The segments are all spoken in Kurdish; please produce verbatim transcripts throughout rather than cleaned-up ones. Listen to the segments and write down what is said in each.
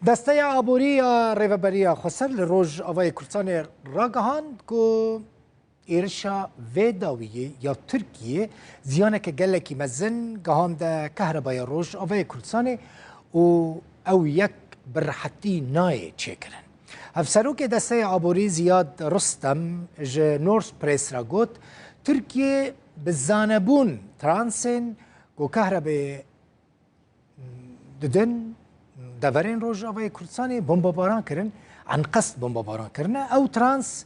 Desteya Aborî ya Rêveberiya Xweser li Rojavayê Kurdistanê ragihand ku êrişa vê dawiyê ya Tirkiyê ziyaneke gelekî mezin gihande kehrebaya Rojavayê Kurdistanê û ew yek bi rehetî nayê çêkirin. Hevserokê Desteya Aborî Ziyad Rustem ji North Press re got, Tirkiye bi zanebûn transên ku kehrebê didin deverên Rojavayê Kurdistanê bombebaran kirin, enqest bombebaran kirine. Ew trans,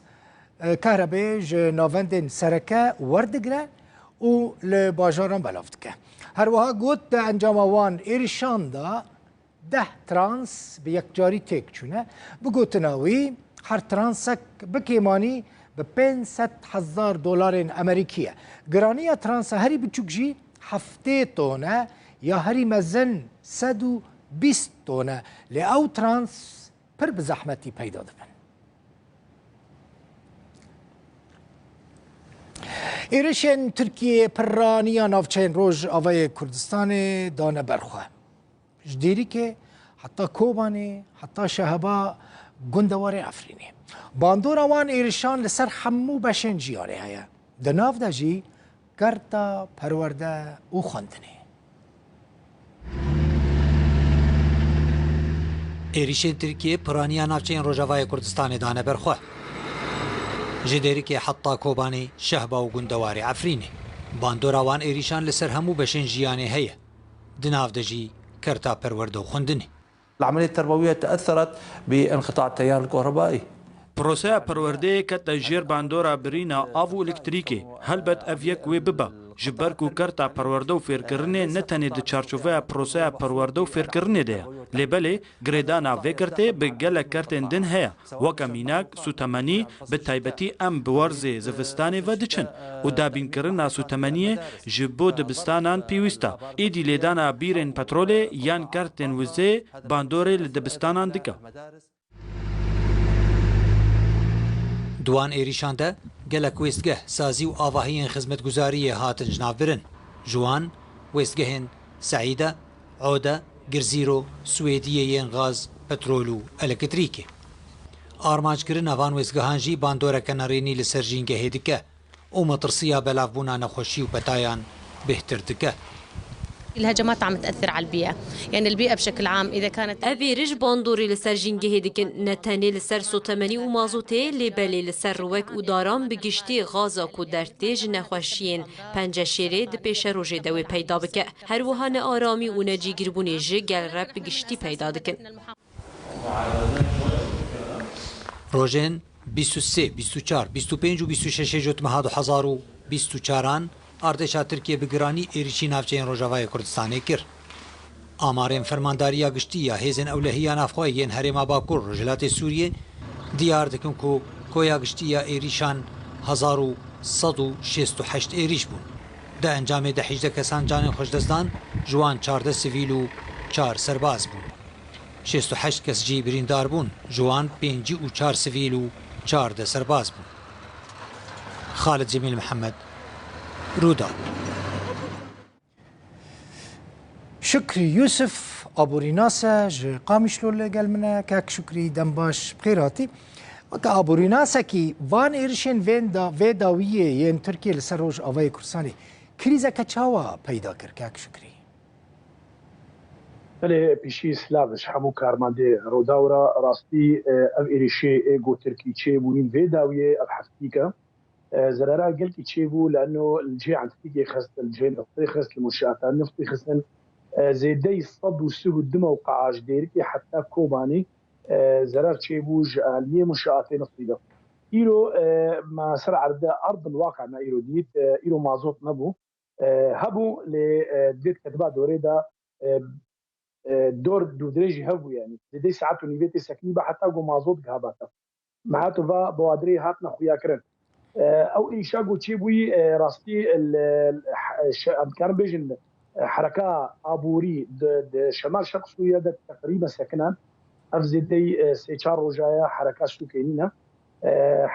e, kehrebê ji navendên sereke werdigire û li bajaran belav dike. Her wiha got, di encama wan êrişan de deh trans bi yekcarî têk çûne. Bi gotina wî, her transek bi kêmanî bi pênc sed hezar dolarên Amerîkî ye. Giraniya transa herî biçûk jî heftê ton e, ya herî mezin sed û bîst ton e. Lê ew trans pir bi zehmetî peyda dibin. Êrişên Tirkiyê piraniya navçeyên Rojavayê Kurdistanê dane ber xwe. Ji Dêrikê heta Kobanê, heta Şeheba gundewarê Efrînê. Bandora wan êrişan li ser hemû beşên jiyanê heye. Di nav de jî kerta perwerde û xwendinê. Êrîşên Tirkiyê piraniya navçeyên Rojavayê Kurdistanê dane ber xwe. Ji Dêrikê heta Kobanê, Şehba û gundewarê Efrînê. Bandora wan êrîşan li ser hemû beşên jiyanê heye. Di nav de jî kerta perwerde û xwendinê. العملية التربوية تأثرت بانقطاع التيار الكهربائي. Proseya perwerdeyê kete jêr bandora birîna av û elektrîkê. Helbet ev yek wê bibe. Ji ber ku kerta perwerde û fêrkirinê ne tenê di çarçoveya proseya perwerde û fêrkirinê de ye. Lê belê, girêdana vê kertê bi gelek kertên din heye. Weke mînak, sûtemenî, bi taybetî em bi werzê zivistanê ve diçin û dabînkirina sûtemeniyê ji bo dibistanan pêwîst e. Êdî lêdana bîrên petrolê yan kertên wizê bandorê li dibistanan dike. Di wan êrîşan de gelek wêstgeh, sazî û avahiyên xizmetguzariyê hatin jinavbirin. Ji wan wêstgehên Seîde, Ode, Girzîro, Swêdiyê yên gaz, petrol û elektrîkê. Armanckirina van wêstgehan jî bandoreke nerênî li ser jîngehê dike û metirsiya belavbûna nexweşî û petayan bêhtir dike. الهجمات عم تأثر على البيئة، يعني البيئة بشكل عام إذا كانت Ev êriş bandorê li ser jîngehê dikin, ne tenê li ser sotemenî û mazotê, lê belê li ser riwek û daran bi giştî, gaza ku dertê ji nexweşiyên penceşêrê dipêşe rojê de wê peyda bike. Her wiha nearamî û necîgirbûnê ji gel re bi giştî peyda dikin. Rojên bîst û sê, bîst û çar, bîst û pênc û bîst û şeş Jotmeha du hezar û bîst û çaran, artêşa Tirkiyê bi giranî êrîşî navçeyên Rojavayê Kurdistanê kir. Amarên Fermandariya Giştî ya Hêzên Ewlehiya Navxwe yên Herêma Bakur Rojhilatê Sûriyê diyar dikin ku koya giştî ya êrîşan hezar û sed û şêst û heşt êrîş bûn. Di encamê de hejdeh kesan canên xwe ji dest dan, ji wan çardeh sivîl û çar serbaz bûn. Şêst û heşt kes jî birîndar bûn, ji wan pêncî û çar sivîl û çardeh serbaz bûn. Xalid Cemîl Mihemed, Rûdawî. Şukrî Yusuf, aborînas e, ji Qamişlo li gel min e. Kek Şukrî, dem baş, bi xêr hatî. Weke aborînasekî, van êrişên vên da, vê dawiyê yên Tirkiyê li ser Rojavayê Kurdistanê krîzeke çawa peyda kir, kek Şukrî? Belê, pêşî silav ji hemû karmendê Rûdaw re. Rastî, e, ev êrişê ê ku Tirkî çêbûyîn vê dawiyê ev heftîk e. E, zerara gelkî çêbû, li eno li cihê entîkê xist, li cihê niftê xist, li munşeata niftê xistin. E, zêdeyî sed û sî û du mewqea ji Dêrikê heta Kobanê, e, zerar çêbû ji aliyê munşeatê niftî de. Îro, e, me ser erde erd bil waqe me îro dît, e, îro mazot nebû. E, hebû, lê, e, divê ketba dorê de, e, e, dor dûvdirêjî hebû, yanî zêdeyî saet û nîvê tê sekinî be heta ku mazot gihaba tev. Me hato va bi wadirê hatine xuyakirin. E, ew êşa ku çêbûyî, e, rastî li, li, şe-, em dikarin bêjin, e, hereka aborî di, di Şemal Şerq Sûriye de teqrîben sekine. Ev zêdeyî, e, sê çar roja ye hereka sûkê nîne. E,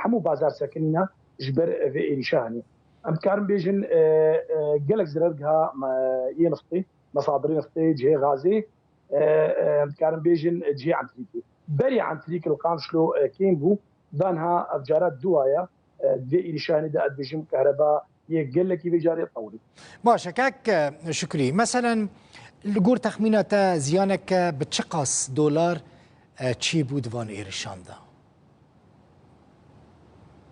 hemû bazar sekinîne ji ber vê êrîşa hanî. Em dikarin bêjin, e, e, gelek zirergiha, e, yê niftê, mesadirê niftê, cihê gazê, e, e, em dikarin bêjin cihê Entrîkê. Berê Entrîk li Qamişlo, e, kêm bû, danha ev cara duwa ye, e, di vê êrîşanê de ez dibêjim kehreba yê gelekî vê carê tewrî. Baş e, kek, e, Şukrî. Meselen, li gor texmîna te ziyaneke bi çiqas dolar, e, çêbû di van êrişan de?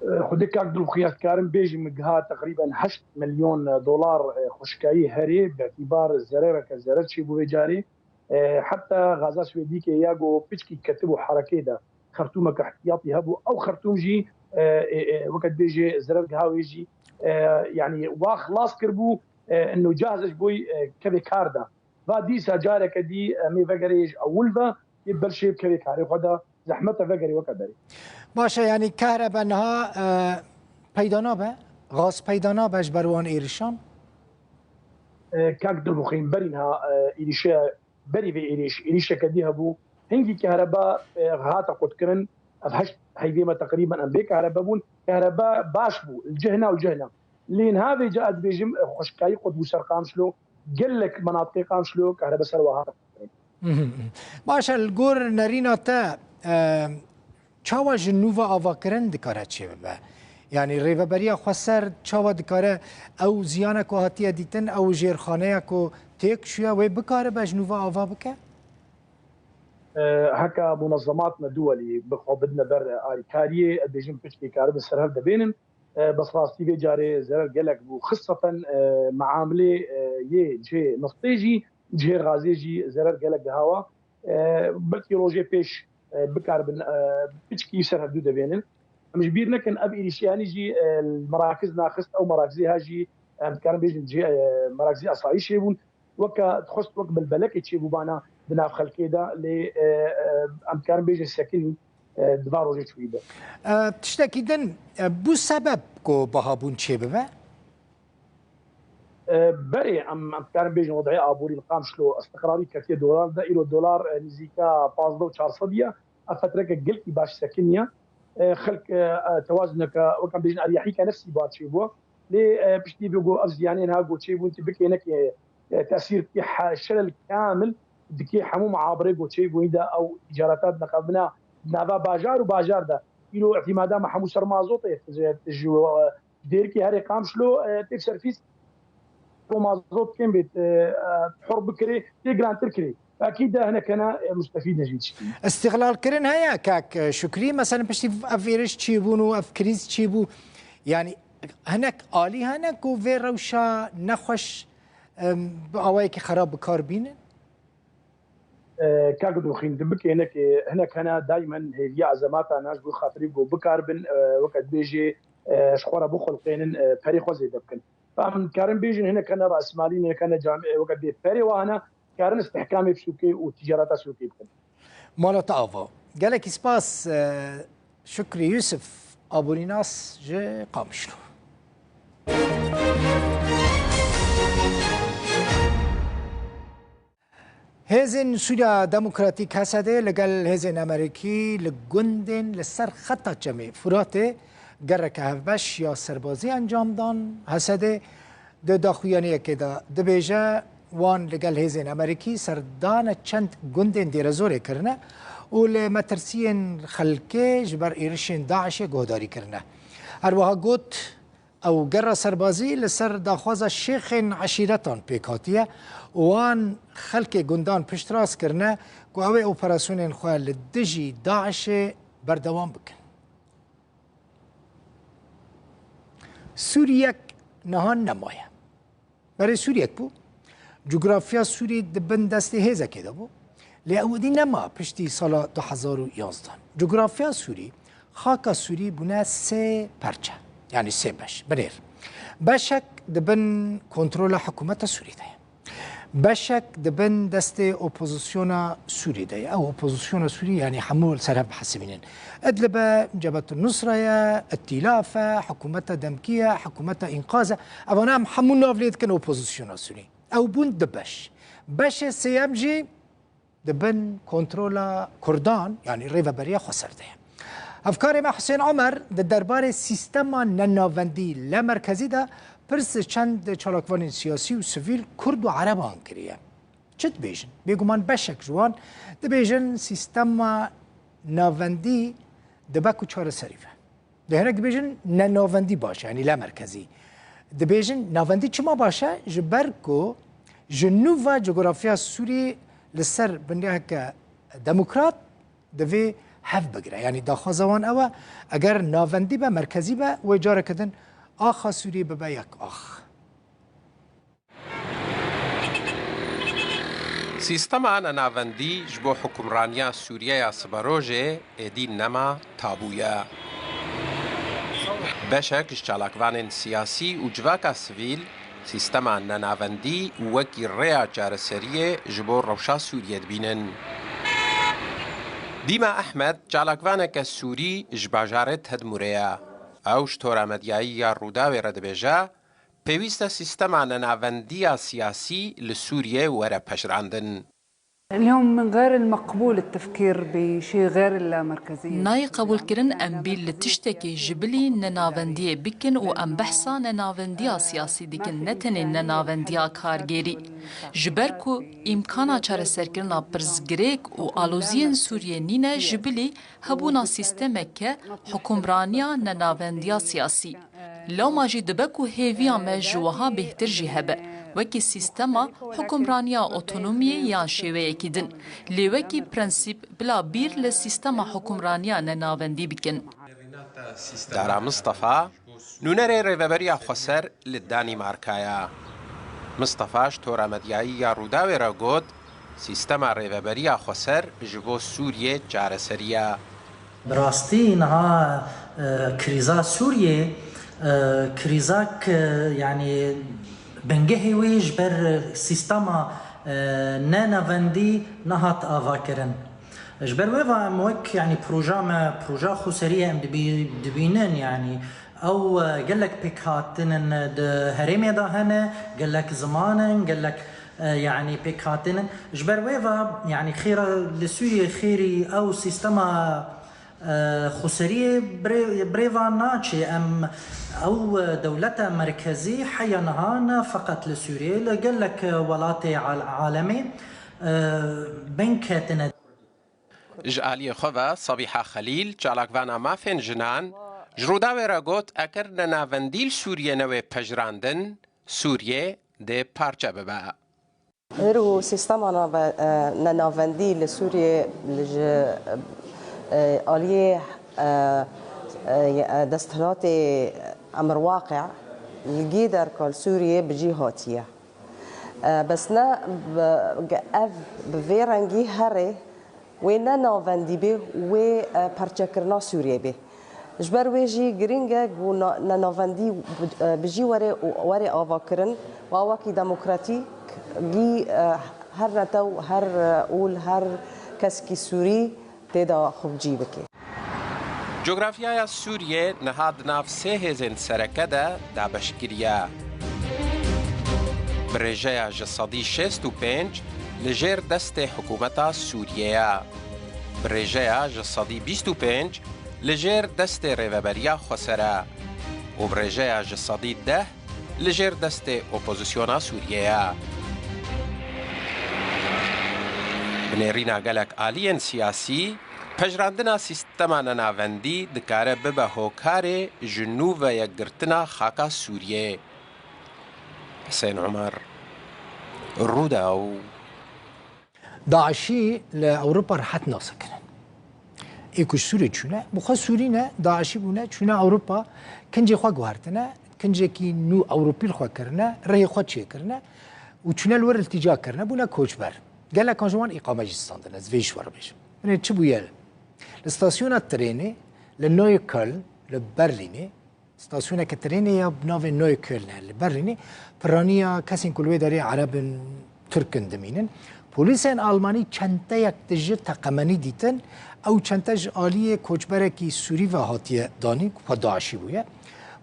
E, Xwedê kak Dilxuya dikarim bêjim, giha teqrîben heşt milyon dolar, e, xweşikayî herê, bi îtîbar zerereke zerer çêbû vê carê. E, heta Gaza Swêdîkê ya ku piçkî ketibû herekê de, xertûmeke ihtiyatî hebû. Ew xertûm jî, e, e, e, weke dibêjê zerer giha wê jî, e, yanî wa xilas kiribû, e, ino cahze ji bo, e, kevê kar de. Va dîsa careke dî, em ê vegerê ji ewil ve, yê belşê bi kevê karê xwe de, zehmet e vegerê weke berê. Baş e, yanî kehrebe niha, e, peyda nabe? Gaz peyda nabe ji ber wan êrişan? E, kak Dilbixwîn, berî niha, e, êrîşe, berî vê êrîş, êrîşeke dî hebû. Hingî kehreba, e, hate qutkirin. Ev heşt heyvê me teqrîben em bê kehrebe bûn. Kehrebe baş bû. Li cihna û cihna. Lê niha vêca ez dibêjim, e, xweşikayî qut bû ser Qamişlo. Gelek menatiqê Qamişlo kehrebe ser wa hate qutkirin. Mhm, mhm. Baş e, li gor nerîna te, e, çawa ji nû ve avakirin dikare çêbibe? Yanî rêveberiya xweser çawa dikare ew ziyana ku hatiye dîtin, ew jêrxaneya ku têk çûye, wê bikaribe ji nû ve ava bike? E, heka munezemat me duwelî bi xwe bidine ber alîkariyê, ez dibêjim piçkê karibin ser hev de bênin. E, bes rastî vê carê zerer gelek bû. Xiseten, e, meamilê, e, yê cihê niftê jî, cihê gazê jî zerer gelek dihawa. E, belkî rojê pêş, e, bikaribin, e, piçkî ser hevdû de bênin. Em ji bîr nekin, ev êrîşeyanî jî, e, li merakiz naxist, ew merakizê ha jî, em dikarin bêjin cihê, e, merakizê asayîşê bûn. Weke dixwest wek bilbelekê çêbûbana di nav xelkê de, lê, e, e, em dikarin bêjin sekinî, e, di van rojê çûyî be. E, tiştekî din, e, bû sebeb ku bihabûn çêbibe? E, berê em, em dikarin bêjin, wedeyê aborî li Qamişlo istiqrarî ketiye dolar de, îro dolar, e, nizîka pazdeh û çar sed ye. Ev fetreke gelkî baş sekiniye. E, xelk, e, e, tewazuneke, wek em bêjin, eriyahîke nefsî bar çêbû. Lê, e, piştî vê ku ev ziyanên ha ku çêbûn, tu bikê nekê, e, tesîr dikê he-, şerel kamil dikê hemû muhabirê ku çêbûyî de ew ticareta dineqebina nava bajar û bajar de. Îro îtîmada me hemû ser mazotê, ji, ji, e, dêrikê herê Qamişlo, e, tê serfîs. Ku mazot kêm bêt, e, e, hur bikirê, tê girantir kirê. Ekîd de hinek hene, e, mustefîd ne jî tiştî. Îstixlalkirin heye, kak, e, Şukrî. Mesela piştî ev êriş çêbûn û ev krîz çêbû, yanî hinek alî hene ku vê rewşa nexweş, em, bi awayekî xerab bi kar bînin? E, kak Dilxwîn, di bikê hinekê, hinek hene daymen hêviya ezemata ne ji bo xatirî ku bikaribin, e, weke dibêjê, e, ji xwe re bixulqênin, e, perê xwe zêde bikin. Em karin bêjin hinek hene rasmalî, hinek hene cami, weke dê perê wa hene, karin istihkamê bi sûkê û ticareta sûkê bikin. Mala te ava. Gelekî spas, e, Şukrî Yusuf, aborînas ji Qamişlo. Hêzên Sûriya Demokratîk, H S D, li gel hêzên Amerîkî li gundên li ser xeta çemê Furatê gereke hevbeş ya serbazî encam dan. H S D di daxuyaniyekê de dibêje, wan li gel hêzên Amerîkî serdana çend gundên Dêrezorê kirine û li metirsiyên xelkê ji ber êrişên DAIŞê guhdarî kirine. Her wiha got, ew gerra serbazî li ser daxwaza şêxên eşîretan pêk hatiye û wan xelkê gundan piştrast kirine ku ew ê operasyonên xwe li dijî DAIŞê berdewam bikin. Sûriyek niha nemaye. Berê Sûriyek bû. Cografya Sûrî di bin destê hêzekê de bû. Lê ew dî nema piştî sala du hezar û yanzdeh. Cografya Sûrî, xaka Sûrî bûne sê perçe. Yanî sê beş. Binêr. Beşek di bin kontrola hikûmeta Sûrî de ye. Beşek di bin destê opozisyona Sûrî de ye. Ew opozisyona Sûrî, yanî hemû li ser hev bihesibînin. Idlib e, Cebhetu Nusra ye, Îtîlaf e, hikûmeta demkî ye, hikûmeta înqaz e. Evana em hemû nav lê dikin opozisyona Sûrî. Ew bûn du beş. Beşê sêyem jî di bin kontrola Kurdan, yanî Rêveberiya Xweser de ye. Hevkarê me Husên Omer di derbarê sîstema nenavendî lemerkezî de pirs çend çalakvanên siyasî û sivîl Kurd û Ereban kiriye. Çi dibêjin? Bêguman beşek ji wan dibêjin sîstema navendî dibe ku çareserî be. Dê hinek dibêjin ne navendî baş e, yanî le merkezî. Dibêjin navendî çima baş e? Ji ber ku ji nû ve cografiya Sûriyê li ser binriyaheke demokrat divê hev bigire. Yanî daxwaza wan ew e, eger navendî be, merkezî be, wê careke din axa Sûriyê bibe yek ax. Sîstema nenavendî ji bo hukimraniya Sûriyeya siberojê êdî nema tabû ye. Beşek ji çalakvanên siyasî û civaka sivîl sîstema nenavendî wekî rêya çareseriyê ji bo rewşa Sûriyê dibînin. Dîma Ehmed çalakvaneke Sûrî ji bajarê Tedmûrê ye. Ew ji tora medyayî ya Rûdawê re dibêje, pêwîst e sîstema nenavendiya siyasî li Sûriyê were pejirandin. اليوم من غير المقبول التفكير بشيء غير اللامركزية. Nayê qebûlkirin em bîr li tiştekî ji bilî nenavendiyê bikin û em behsa nenavendiya siyasî dikin, ne tenê nenavendiya kargêrî. Ji ber ku îmkana çareserkirina pirsgirêk û aloziyên Sûriyê nîne, ji bilî hebûna sîstemeke hukimraniya nenavendiya siyasî. Lewma jî dibe ku hêviya me ji wiha bêhtir jî hebe, wekî sîstema hukimraniya otonomiyê yan şêweyekî din. Lê wekî prensîp bila bîr li sîstema hukimraniya nenavendî bikin. Dara Mistefa, nûnerê Rêveberiya Xweser li Danîmarka ye. Mistefa ji tora medyayî ya Rûdawê re got, sîstema Rêveberiya Xweser ji bo Sûriyê çareserî ye. Bi rastî niha, e, krîza Sûriyê, e, krîzak, e, yanî bingehê wê ji ber sîstema, e, ne navendî nehat avakirin. Ji ber wê ve em wek, yanî proja me, proja xweseriyê em dibî-, dibînin, yanî ew, e, gelek pêkhatinin di herêmê de hene, gelek ziman in, gelek, e, yanî pêkhatinin. Ji ber wê ve, yanî xêra li Sûriyê xêrî ew sîstema Xweseriyê birê-, birêva naçê. Em ew dewleta merkezî heya niha ne feqet li Sûriyê, li gelek welatê al-, alemê, e, bin ketine. Ji aliyê xwe ve Sabîha Xelîl, çalakvana mafên jinan, ji Rûdawê re got, eger nenavendî li Sûriyê newê pejirandin, Sûriyê dê parçe bibe. Hêr û sîstema nave-, e, nenavendî li Sûriyê li ji, e, aliyê, e, e, desthilatê Emir Waqî li gê derka li Sûriyê bi cî hatiye. E, bes ne bi, ev bi vê rengî herê wê ne navendî bê, wê, e, parçekirina Sûriyê bê. Ji ber wê jî girîng e ku na-, nenavendî bi, e, bi jî were û were avakirin û wekî demokratîkî, e, her netew, her, e, ûl, her kesekî Sûrî tê de xwe bi cî bike. Cografyaya Sûriyê niha di nav sê hêzên sereke de dabeşkirî ye. Bi rêjeya ji sedî şêst û pênc li jêr destê hikûmeta Sûriyê ye. Bi rêjeya ji sedî bîst û pênc li jêr destê Rêveberiya Xweser e û bi rêjeya ji sedî deh li jêr destê opozisyona Sûriyê ye. Bi nêrîna gelek aliyên siyasî, pejirandina sîstema nenavendî dikare bibe hokarê ji nû veyekgirtina xaka Sûriyê. Hisên Omer, Rûdaw. DAIŞî li Ewropa rehet nasekirin. Ê ku ji Sûriyê çûne, bi xwe Sûrî ne, DAIŞî bûne, çûne Ewropa, kincê xwe guhertine, kincekî nû Ewropî li xwe kirine, rihê xwe çêkirine û çûne li wir iltîca kirine, bûne koçber. Gelekan ji wan îqame jî standine, ez vê ji we re bêjim. Binê çi bûye? Li stasyona trênê, li Neukölln, li Berlînê, Stasyoneke trênê ya bi navê Neukölln e li Berlînê, piraniya kesên ku li wê derê Ereb in, Tirk in dimînin. Polîsên Almanî çenteyek tije teqemenî dîtin. Ew çente ji aliyê koçberekî Sûrî ve hatiye danîn, ku xwe DAIŞî bûye.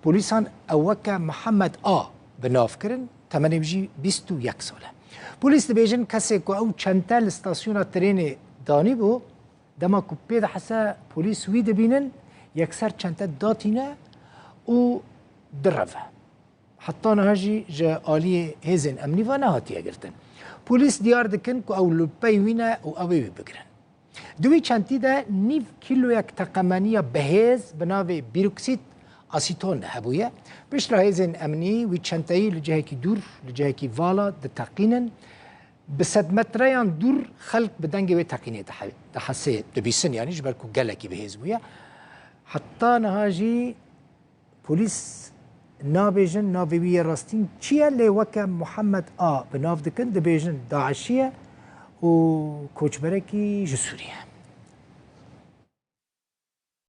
Polîsan ew weke Mihemed A bi nav kirin, temenê wî jî bîst û yek sal e. Polîs dibêjin, kesê ku ew çente li stasyona trênê danîbû, Dema ku pê dihese polîs wî dibînin, yekser çente datîne û direve. Heta niha jî ji aliyê hêzên emnî ve nehatiye girtin. Polîs diyar dikin ku ew li pey wî ne û ew ê wî bigirin. Di wî çentî de nîv kîloyek teqemeniya bihêz bi navê bîroksît asîton hebûye. Piştre hêzên emnî wî çenteyî li cihekî dûr, li cihekî vala diteqînin. Bi sedmetreyan dûr xelk bi dengê wê teqînê dihe-, dihesê, dibîsin, yanî ji ber ku gelekî bihêz bûye. Heta niha jî polîs nabêjin navê wî yê rastîn çi ye, lê weke Muhammed A bi nav dikin, dibêjin DAIŞî ye û koçberekî ji Sûriyê.